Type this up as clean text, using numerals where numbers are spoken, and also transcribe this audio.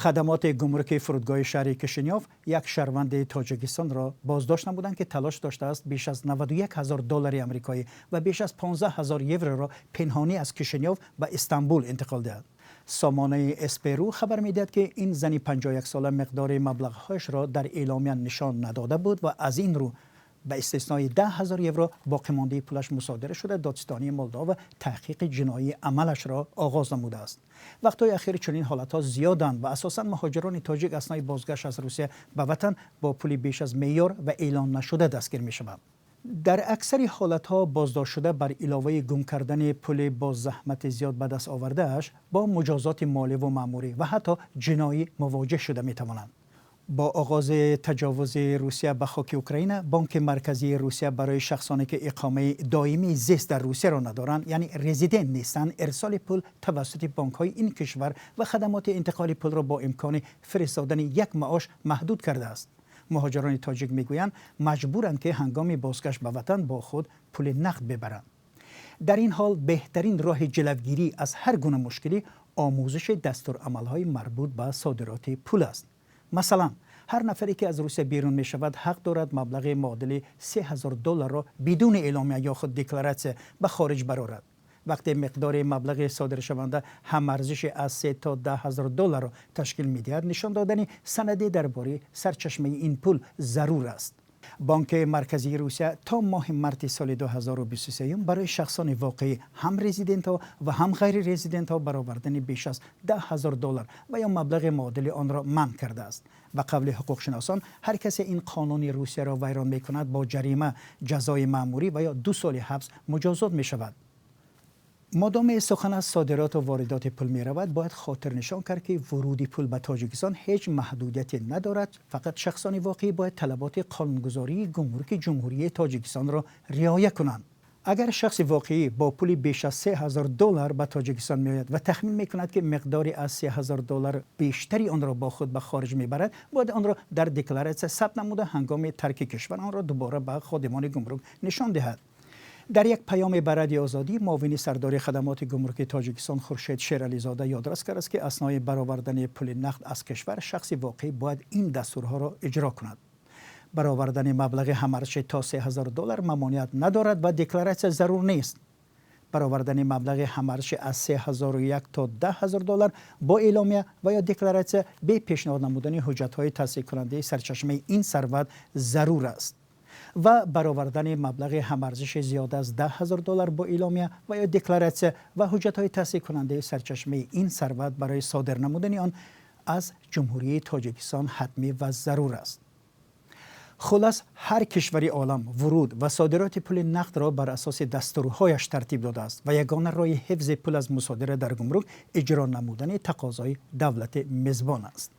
Хадамоти гумруки фурудгоҳи шаҳри Кишинёв як шаҳрванди Тоҷикистонро боздошт намуданд, ки талош доштааст беш аз 91 ҳазор доллари амрикоӣ ва беш аз 15 ҳазор евроро пинҳонӣ аз Кишинёв ба Истанбул интиқол диҳад. Сомонаи СПРУ хабар медиҳад, ки ин зани 51 сола миқдори маблағҳояшро дар эъломия нишон надода буд ва аз ин рӯ ба истиснои 10 ҳазор евро боқимондаи пулаш мусодира шуда, додситонии Молдова таҳқиқи ҷиноии амалашро оғоз намудааст. Вақтҳои ахир чунин ҳолатҳо зиёданд ва асосан муҳоҷирони тоҷик аснои бозгашт аз Русия ба ватан бо пули беш аз меъёр ва эълон нашуда дастгир мешаванд. Дар аксари ҳолатҳо боздоштшуда бар иловаи гум кардани пули бо заҳмати зиёд ба даст овардааш бо муҷозоти моливу маъмурӣ ва ҳатто ҷиноӣ мувоҷеҳ шуда метавонанд. Бо оғози таҷовузи Русия ба хоки Украина, Бонки Марказии Русия барои шахсоне, ки иқомаи доимии зист дар Русияро надоранд, яъне резидент нестанд, ирсоли пул тавассути бонкҳои ин кишвар ва хадамоти интиқоли пулро бо имкони фиристодани як маош маҳдуд кардааст. Муҳоҷирони тоҷик мегӯянд, маҷбуранд, ки ҳангоми бозгашт ба ватан бо худ пули нақд бибаранд. Дар ин ҳол беҳтарин роҳи ҷилавгирӣ аз ҳар гуна мушкилӣ омӯзиши дастурамалҳои марбут ба содироти пул аст. Масалан, ҳар нафаре, ки аз Русия берун мешавад, ҳақ дорад маблағи муодили 3000 долларро бидуни эъломия ё худ декларатсия ба хориҷ барорад. Вақте миқдори маблағи содиршаванда ҳамарзиши аз 3 то 10 ҳазор долларро ташкил медиҳад, нишон додани санаде дар бораи сарчашмаи ин пул зарур аст. Бонки Марказии Русия то моҳи марти соли 2023 барои шахсони воқеӣ, ҳам резидентҳо ва ҳам ғайрирезидентҳо, баровардани беш аз 10 ҳазор доллар ва ё маблағи муодили онро манъ кардааст. Ба қавли ҳуқуқшиносон, ҳар касе ин қонуни Русияро вайрон мекунад, бо ҷарима, ҷазои маъмурӣ ва ё 2 соли ҳабс муҷозот мешавад. Модоме сухан аз содироту воридоти пул меравад, бояд хотирнишон кард, ки вуруди пул ба Тоҷикистон ҳеҷ маҳдудияте надорад. Фақат шахсони воқеӣ бояд талаботи қонунгузории гумруки Ҷумҳурии Тоҷикистонро риоя кунанд. Агар шахси воқеӣ бо пули беш аз 3000 доллар ба Тоҷикистон меояд ва тахмин мекунад, ки миқдори аз 3000 доллар бештари онро бо худ ба хориҷ мебарад, бояд онро дар декларатсия сабт намуда, ҳангоми тарки кишвар онро дубора ба ходимони гумрук нишон диҳад. Дар як паёме ба Радиои Озодӣ муовини сардори хадамоти гумруки Тоҷикистон Хуршед Шерализода ёдрас кардааст, ки аснои баровардани пули нақд аз кишвар шахси воқеӣ бояд ин дастурҳоро иҷро кунад. Баровардани маблағи ҳамарзиши то 3000 доллар мамоният надорад ва декларатсия зарур нест. Баровардани маблағи ҳамарзиши аз 3001 то 10 ҳазор доллар бо эъломия ва ё декларатсия бе пешниҳод намудани ҳуҷҷатҳои тасдиқкунандаи сарчашмаи ин сарват зарур аст ва баровардани маблағи ҳамарзиши зиёда аз 10 ҳазор доллар бо эъломия ва ё декларатсия ва ҳуҷҷатҳои тасдиқкунандаи сарчашмаи ин сарват барои содир намудани он аз Ҷумҳурии Тоҷикистон ҳатмӣ ва зарур аст. Хулас, ҳар кишвари олам вуруд ва содироти пули нақдро бар асоси дастурҳояш тартиб додааст ва ягона роҳи ҳифзи пул аз мусодира дар гумрук иҷро намудани тақозои давлати мезбон аст.